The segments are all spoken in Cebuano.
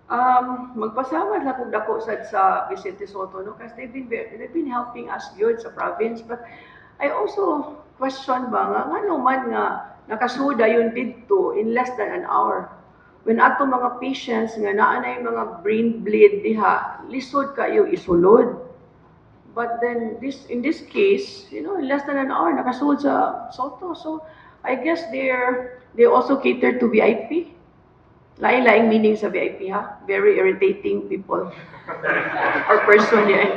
Magpasalamat lang kong dako sad sa Vicente Sotto, no, kasi they've been helping us gyud sa province, but I also question ba nga ngano man nga nakasud dayon didto in less than an hour when ato mga patients nga naa na yung mga brain bleed diha, lisod kayo isulod. But then this in this case, in less than an hour nakasud sa Sotto. So I guess they also cater to VIP. Lain-laing meaning sa VIP ha. Very irritating people. Or person yan.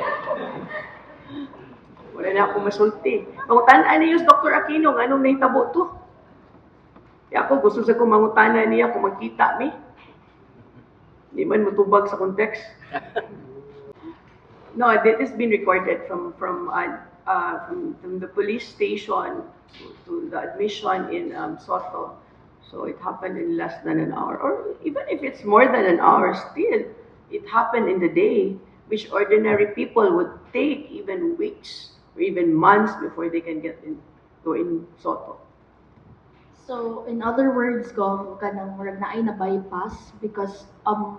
Wala na akong masulti. Mangutan-a niyo si Dr. Aquino, nganong nahitabo to? Kaya ako, gusto sa kong mangutana niya kung magkita mi. Di man mutubag sa context. No, it has been recorded from the police station to the admission in Sotto. So it happened in less than an hour, or even if it's more than an hour, still it happened in the day, which ordinary people would take even weeks or even months before they can get in, go in Sotto. So, in other words, Gov, kanang murag naay na bypass because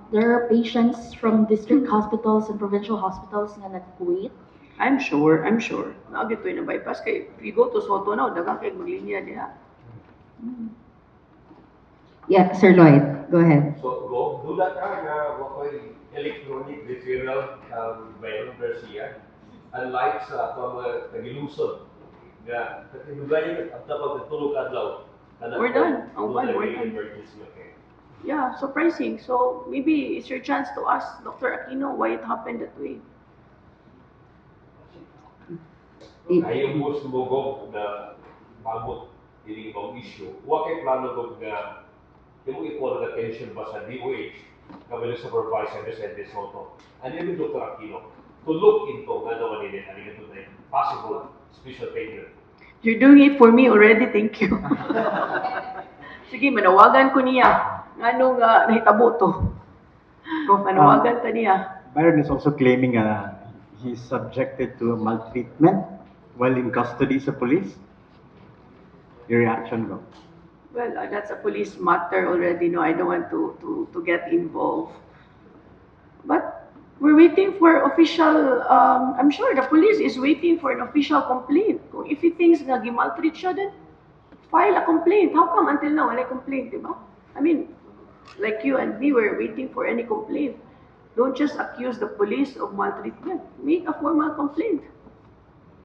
there are patients from district hospitals and provincial hospitals nga nag-wait. I'm sure, I'm sure. Naa gyud na bypass kay if you go to Sotto now, daghan kay maglinya diha. Yeah, Sir Lloyd, go ahead. So, go, dula ka nga wa ko'y electronic referral kang Byron Garcia. Unlike sa ato mga tagilusod nga katinugayan at pag tulo ka adlaw kana. We're done. Ang kwan, we're done. Emergency, okay. Yeah, surprising. So maybe it's your chance to ask Dr. Aquino why it happened that way. Ayaw mo sumugog na pamot ini ibang issue. Wa kay plano gog nga imo i-call ang attention ba sa DOH kami supervisor Vicente Sotto and even Dr. Aquino to look into nga naman nila ani nga dunay possible special treatment? You're doing it for me already, thank you. Sige, manawagan ko niya. Ngano nga nahitabo to? Manawagan ta niya. Byron is also claiming he's subjected to maltreatment while in custody sa police. Your reaction, go. Well, that's a police matter already. No, I don't want to get involved. But we're waiting for official, I'm sure the police is waiting for an official complaint. Kung if he thinks nga gimaltreat siya, then file a complaint. How come until now wala complaint, di ba? I mean, like you and me, we're waiting for any complaint. Don't just accuse the police of maltreatment. Make a formal complaint.